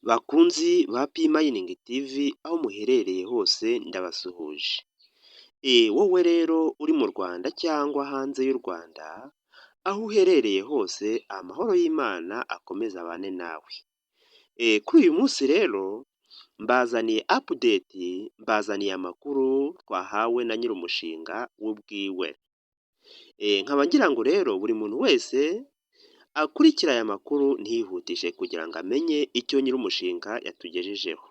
Bakunzi ba Pi Mining TV, aho muherereye hose ndabasuhuje. Wowe rero uri mu Rwanda cyangwa hanze y'u Rwanda, aho uherereye hose amahoro y'Imana akomeze abane nawe. Kuri uyu munsi rero mbazaniye update, mbazaniye amakuru twahawe na nyir'umushinga we ubwiwe. Nkaba ngira ngo rero buri muntu wese akurikire aya makuru ntiyihutishe kugira ngo amenye icyo nyir'umushinga yatugejejeho.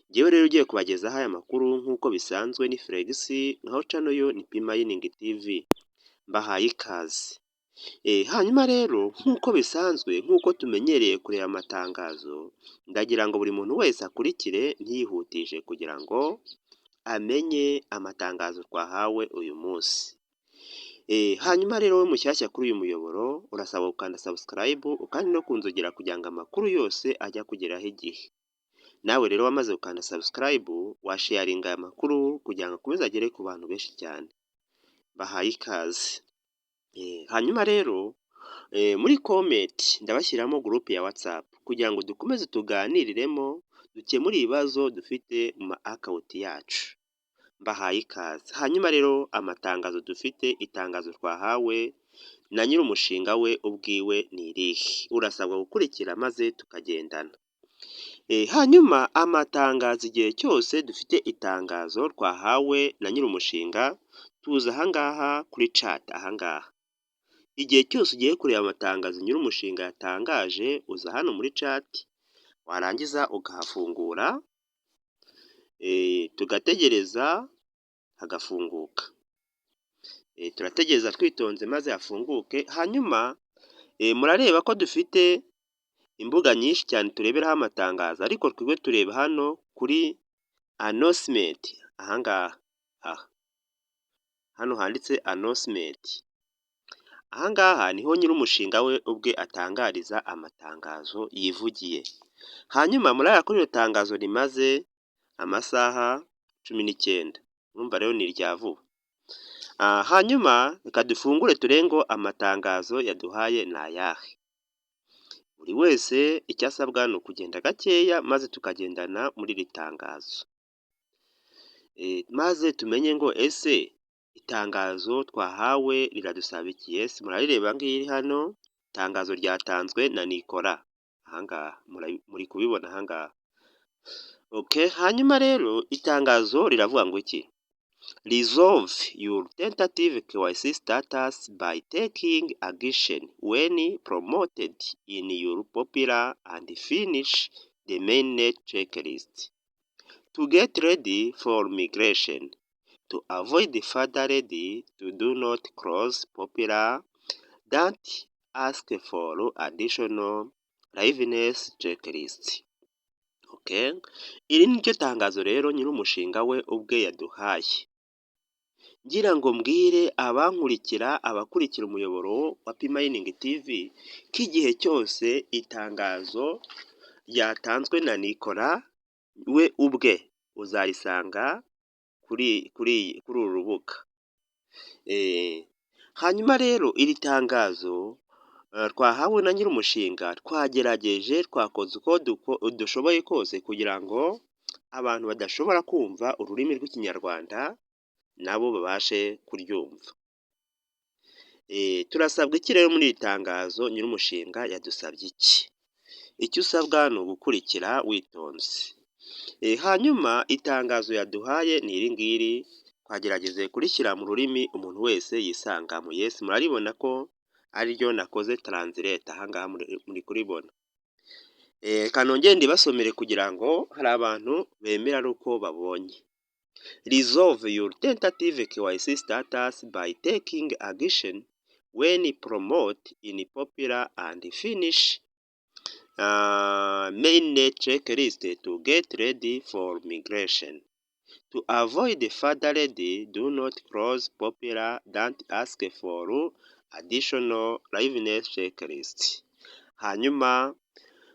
Njyewe rero ugiye kubagezaho aya makuru nk'uko bisanzwe ni Felix, naho channel yo ni Pi Mining TV, mbahaye ikaze. Hanyuma rero nk'uko bisanzwe, nk'uko tumenyereye kureba amatangazo, ndagira ngo buri muntu wese akurikire ntiyihutishe kugira ngo amenye amatangazo twahawe uyu munsi. Hanyuma rero wowe mushyashya kuri uyu muyoboro, urasabwa gukanda subscribe kandi no kunzogera kugira ngo amakuru yose ajye akugeraho igihe. Nawe rero wamaze gukanda subscribe, washaringa aya makuru kugira ngo akomeze agere ku bantu benshi cyane. Bahaye ikaze. Hanyuma rero muri comment ndabashyiramo group ya WhatsApp kugira ngo dukomeze tuganiriremo, dukemure ibibazo dufite mu ma account yacu. Mbahaye ikaze. Hanyuma rero amatangazo dufite, itangazo twahawe na nyir'umushinga we ubwiwe ni irihe? Urasabwa gukurikira maze tukagendana. Hanyuma amatangazo, igihe cyose dufite itangazo twahawe na nyir'umushinga, tuza ahangaha kuri chat ahangaha. Igihe cyose ugiye kureba amatangazo nyir'umushinga yatangaje, uza hano muri chat, warangiza ukahafungura, tugategereza hagafunguka. Turategereza twitonze maze hafunguke, hanyuma murareba ko dufite imbuga nyinshi cyane tureberaho amatangazo, ariko twebwe tureba hano kuri announcement aha ngaha, aha hano handitse announcement, aha ngaha niho nyir'umushinga we ubwe atangariza amatangazo yivugiye. Hanyuma murabona ko iryo tangazo rimaze amasaha 19, urumva rero ni irya vuba. Hanyuma reka dufungure turebe ngo amatangazo yaduhaye ni ayahe? Buri wese icyo asabwa ni ukugenda gakeya maze tukagendana muri iri tangazo, maze tumenye ngo ese itangazo twahawe riradusaba iki? Yes, murarireba ngiri hano, itangazo ryatanzwe na Nikora, aha ngaha muri kubibona aha ngaha. Okay, hanyuma rero itangazo riravuga ngo iki? "Resolve your tentative KYC status by taking action when prompted in your Popular and finish the mainnet checklist to get ready for migration. To avoid further delay, do not close Popular that ask for additional liveness checklist." Okay, iri ni ryo tangazo rero nyir'umushinga we ubwe yaduhaye. Ngira ngo mbwire abankurikira, abakurikira umuyoboro wa Pi Mining TV, ko igihe cyose itangazo ryatanzwe na Nikora we ubwe uzarisanga kuri uru rubuga. Hanyuma rero iri tangazo twahawe na nyir'umushinga, twagerageje, twakoze uko dushoboye kose kugira ngo abantu badashobora kumva ururimi rw'Ikinyarwanda nabo babashe kuryumva. Turasabwa iki rero muri iri tangazo? Nyir'umushinga yadusabye iki? Icyo usabwa ni ugukurikira witonze. Hanyuma itangazo yaduhaye ni iri ngiri, twagerageze kurishyira mu rurimi umuntu wese yisangamo. Yes, muraribona ko ariryo nakoze translate aha ngaha muri kuribona. Reka nongere ndibasomere kugira ngo hari abantu bemera ari uko babonye. "Resolve your tentative KYC status by taking action when prompted in Popular and finish mainnet checklist to get ready for migration. To avoid further delay, do not close Popular that ask for additional liveness checklist." Hanyuma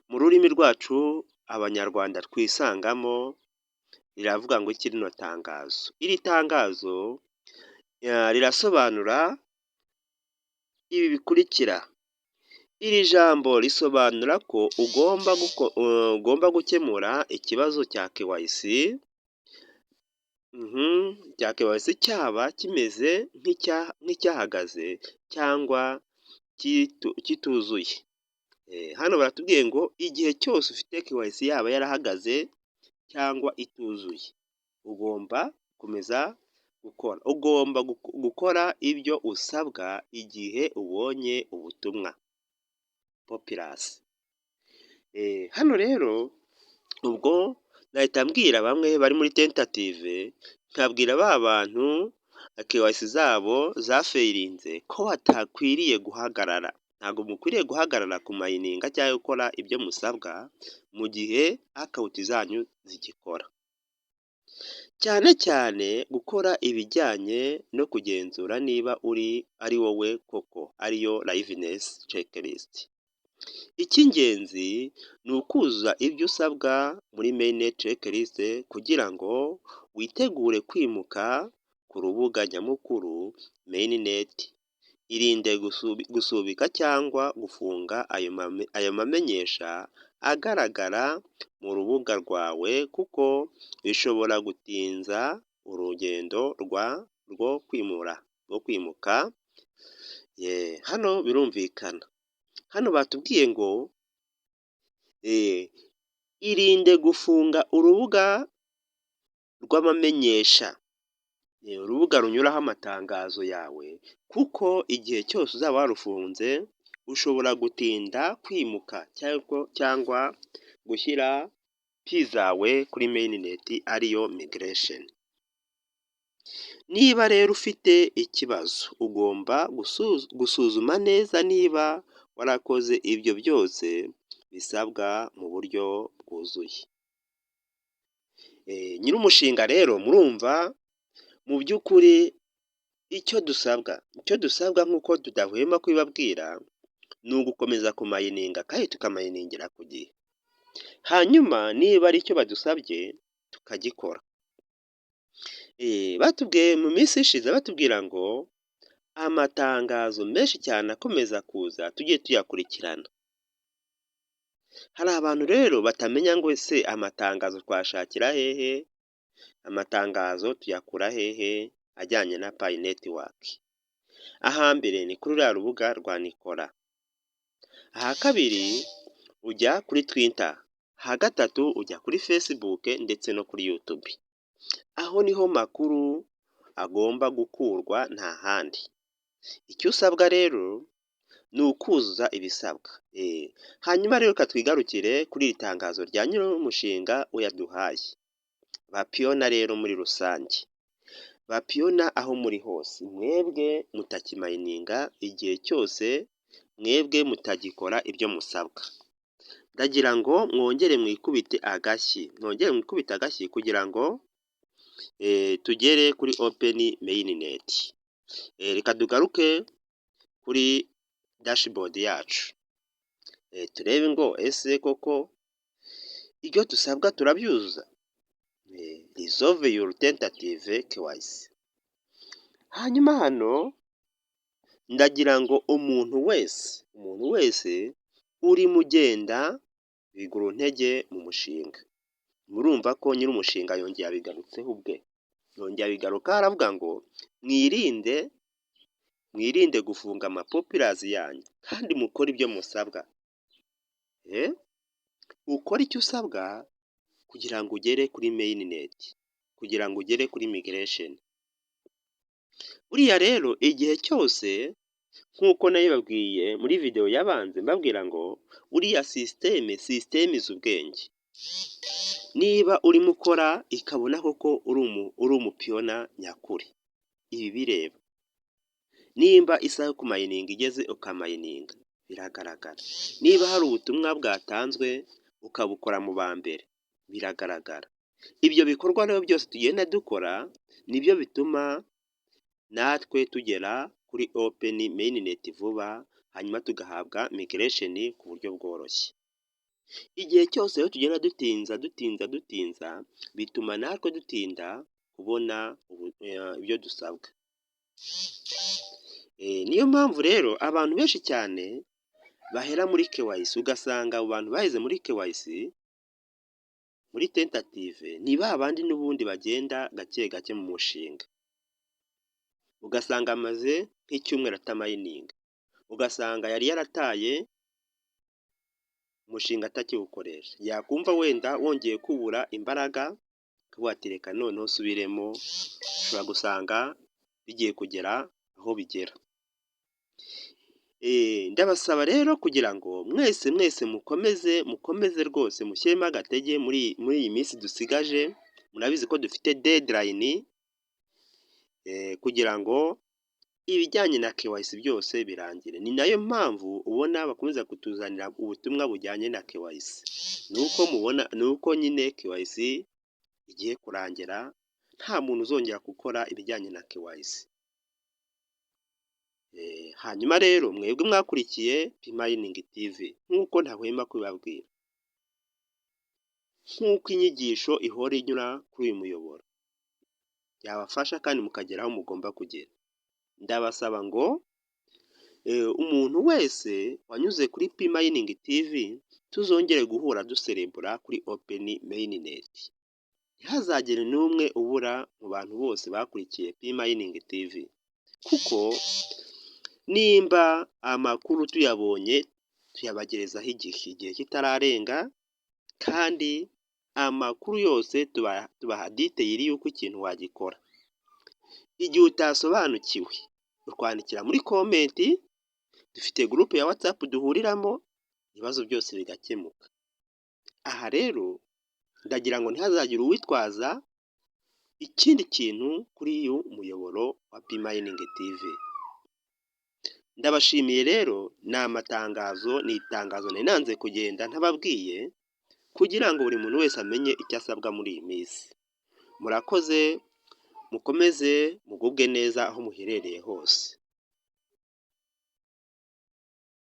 mu rurimi rwacu Abanyarwanda twisangamo riravuga ngo iki rino tangazo? Iri tangazo rirasobanura ibi bikurikira: Iri jambo risobanura ko ugomba gukemura ikibazo cya KYC, cya KYC cyaba kimeze nk'icyahagaze cyangwa kituzuye. Hano baratubwiye ngo igihe cyose ufite KYC yaba yarahagaze cyangwa ituzuye, ugomba gukomeza gukora, ugomba gukora ibyo usabwa igihe ubonye ubutumwa Populous. Hano rero ubwo nahita mbwira bamwe bari muri tentative, nkabwira ba bantu KYC zabo zafailinze ko batakwiriye guhagarara. Ntabwo mukwiriye guhagarara kumininga cyangwa gukora ibyo musabwa mu gihe account zanyu zigikora. Cyane cyane gukora ibijyanye no kugenzura niba uri ari wowe koko, ariyo liveness checklist. Icy'ingenzi ni ukuzuza ibyo usabwa muri mainnet checklist kugira ngo witegure kwimuka ku rubuga nyamukuru, mainnet. Irinde gusubika cyangwa gufunga ayo mamenyesha agaragara mu rubuga rwawe, kuko bishobora gutinza urugendo rwo kwimuka. Hano birumvikana, hano batubwiye ngo irinde gufunga urubuga rw'amamenyesha, urubuga runyuraho amatangazo yawe, kuko igihe cyose uzaba warufunze ushobora gutinda kwimuka cyangwa gushyira Pi zawe kuri mainnet, ariyo migration. Niba rero ufite ikibazo, ugomba gusuzuma neza niba warakoze ibyo byose bisabwa mu buryo bwuzuye. Nyir'umushinga rero murumva mu by'ukuri icyo dusabwa nk'uko tudahwema kubibabwira ni ugukomeza kumininga kandi tukaminingira ku gihe, hanyuma niba ari icyo badusabye tukagikora. Batubwiye mu minsi ishize, batubwira ngo amatangazo menshi cyane akomeza kuza tujye tuyakurikirana. Hari abantu rero batamenya ngo ese amatangazo twashakira hehe, amatangazo tuyakura hehe ajyanye na Pi Network? Ahambere ni kuri ruriya rubuga rwa Nikora, aha kabiri ujya kuri Twitter, aha gatatu ujya kuri Facebook ndetse no kuri YouTube. Aho niho makuru agomba gukurwa, nta handi. Icyo usabwa rero ni ukuzuza ibisabwa. Hanyuma rero reka twigarukire kuri iri tangazo rya nyir'umushinga we yaduhaye. Ba pioneer rero muri rusange, ba pioneer aho muri hose, mwebwe mutakimininga igihe cyose, mwebwe mutagikora ibyo musabwa, ndagira ngo mwongere mwikubite agashyi, mwongere mwikubite agashyi kugira ngo tugere kuri open mainnet. Reka tugaruke kuri dashboard yacu, turebe ngo ese koko ibyo dusabwa turabyuzuza? Resolve your tentative KYC. Hanyuma hano ndagira ngo umuntu wese urimo ugenda biguru ntege mu mushinga, murumva ko nyir'umushinga yongeye abigarutseho ubwe, yongeye abigarukaho aravuga ngo mwirinde, mwirinde gufunga amaPopulous yanyu kandi mukore ibyo musabwa. Ukore icyo usabwa kugira ngo ugere kuri mainnet, kugira ngo ugere kuri migration. Buriya rero igihe cyose nk'uko nabibabwiye muri videwo yabanze, mbabwira ngo buriya système izi ubwenge. Niba urimo ukora ikabona koko uri umupioneer nyakuri, iba ibireba. Nimba isaha yo kumininga igeze ukamininga, biragaragara. Niba hari ubutumwa bwatanzwe ukabukora mu ba mbere, biragaragara. Ibyo bikorwa rero byose tugenda dukora nibyo bituma natwe tugera kuri open mainnet vuba, hanyuma tugahabwa migration ku buryo bworoshye. Igihe cyose rero tugenda dutinza, dutinza, dutinza, bituma natwe dutinda kubona ibyo dusabwa. Niyo mpamvu rero abantu benshi cyane Bahera muri KYC, ugasanga abo bantu baheze muri KYC, muri tentative, ni ba bandi n'ubundi bagenda gake gake mu mushinga, ugasanga amaze nk'icyumweru atamayininga, ugasanga yari yarataye umushinga atakiwukoresha, yakumva wenda wongeye kubura imbaraga akavuga ati: "Reka noneho nsubiremo." Ushobora gusanga bigiye kugera aho bigera. Ndabasaba rero kugira ngo mwese mwese mukomeze, mukomeze rwose, mushyiremo agatege muri iyi minsi dusigaje. Murabizi ko dufite deadline kugira ngo ibijyanye na KYC byose birangire. Ni nayo mpamvu ubona bakomeza kutuzanira ubutumwa bujyanye na KYC, ni uko mubona, ni uko nyine KYC igiye kurangira, nta muntu uzongera gukora ibijyanye na KYC. Hanyuma rero mwebwe mwakurikiye Pi Mining TV, nk'uko ntahwema kubibabwira, nk'uko inyigisho ihora inyura kuri uyu muyoboro yabafasha kandi mukagera aho mugomba kugera, ndabasaba ngo umuntu wese wanyuze kuri Pi Mining TV tuzongere guhura duserebura kuri open mainnet, ntihazagire n'umwe ubura mu bantu bose bakurikiye Pi Mining TV, kuko nimba amakuru tuyabonye tuyabagerezaho igihe kitararenga, kandi amakuru yose tubaha detail y'uko ikintu wagikora. Igihe utasobanukiwe utwandikira muri comment, dufite groupe ya WhatsApp duhuriramo, ibibazo byose bigakemuka. Aha rero ndagira ngo ntihazagire uwitwaza ikindi kintu kuri uyu muyoboro wa Pi Mining TV. Ndabashimiye rero, ni amatangazo, ni itangazo nari nanze kugenda ntababwiye, kugira ngo buri muntu wese amenye icyo asabwa muri iyi minsi. Murakoze, mukomeze mugubwe neza aho muherereye hose.